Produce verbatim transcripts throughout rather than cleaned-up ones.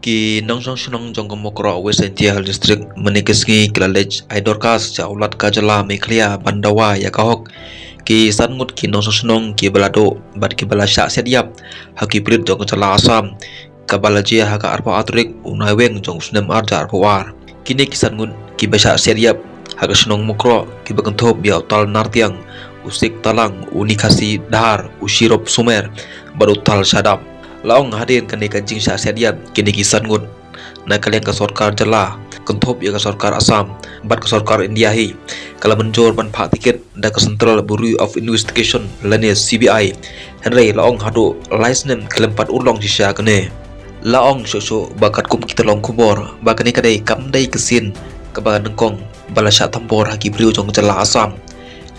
Ki nongshong shnong jong ka Mukroh West Jaintia Hills District mynne ka sngi ki la leit ai dorkhas sha u Lat ka jylla Meghalaya ban dawa ïa ka hok ki san ngut ki nongshong shnong kiba la duh bad kiba la shah siat ïap ha ki pulit jong ka jylla Assam, kaba la jia ha ka arphew ar tarik u Naiwieng jong u snem ar hajar arphew ar. Kine ki san ngut kiba shah siat ïap ha ka shnong Mukroh kiba kynthup ïa u Tal Nartiang, u Sik Talang, u Nikhasi Dhar, u Shirop Sumer bad u Tal Shadap. La ong hadien kane ka jingshah siat ïap kine ki san ngut, na ka liang ka sorkar jylla kynthup ïa ka sorkar Assam bad ka sorkar India hi ka la mynjur ban phah tiket da ka Central Bureau of Investigation lane C B I. Hynrei la ong haduh lai snem khlem pat urlong shisha kane. La ong shuh shuh ba katkum kita long khubor ba kane ka dei kam dei ka sien kaba nyngkong ba la shah thombor ha ki briew jong ka jylla Assam.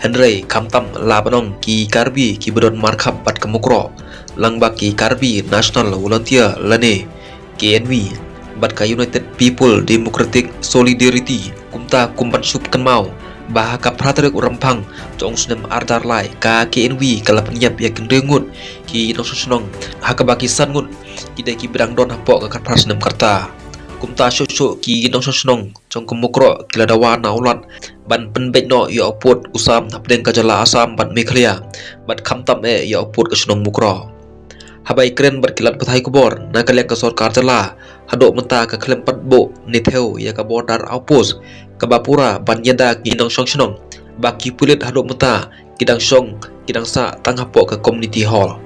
Hynrei khamtam la ban ong ki Karbi kiba don markhap bad ka Mukroh, lang bad ki Karbi National Volunteer lane K N V bad ka United People Democratic Solidarity. Kumta kum ban shu pynkynmaw ba ha ka phra tarik u Rymphang jong u snem ar hajar lai ka K N V ka la pynïap ïa ki hynriew ngut ki nongshong shnong, ha kaba ki san ngut ki dei kiba dang don hapoh ka khatphra snem ka rta. Kumta shuh shuh ki nongshong shnong jong ka Mukroh ki la dawa na u Lat ban pynbeit noh ïa u pud u sam hapdeng ka jylla Assam bad Meghalaya bad khamtam eh ïa u pud ka shnong Mukroh. Haba ïakren bad ki lad pathai khubor na ka liang ka sorkar jylla, haduh mynta ka khlem pat buh ne thew ïa ka border outpost kaba pura ban ïada ki nongshong shnong bad ki pulit. Haduh mynta ki dang shong ki dang sah tang hapoh ka community hall.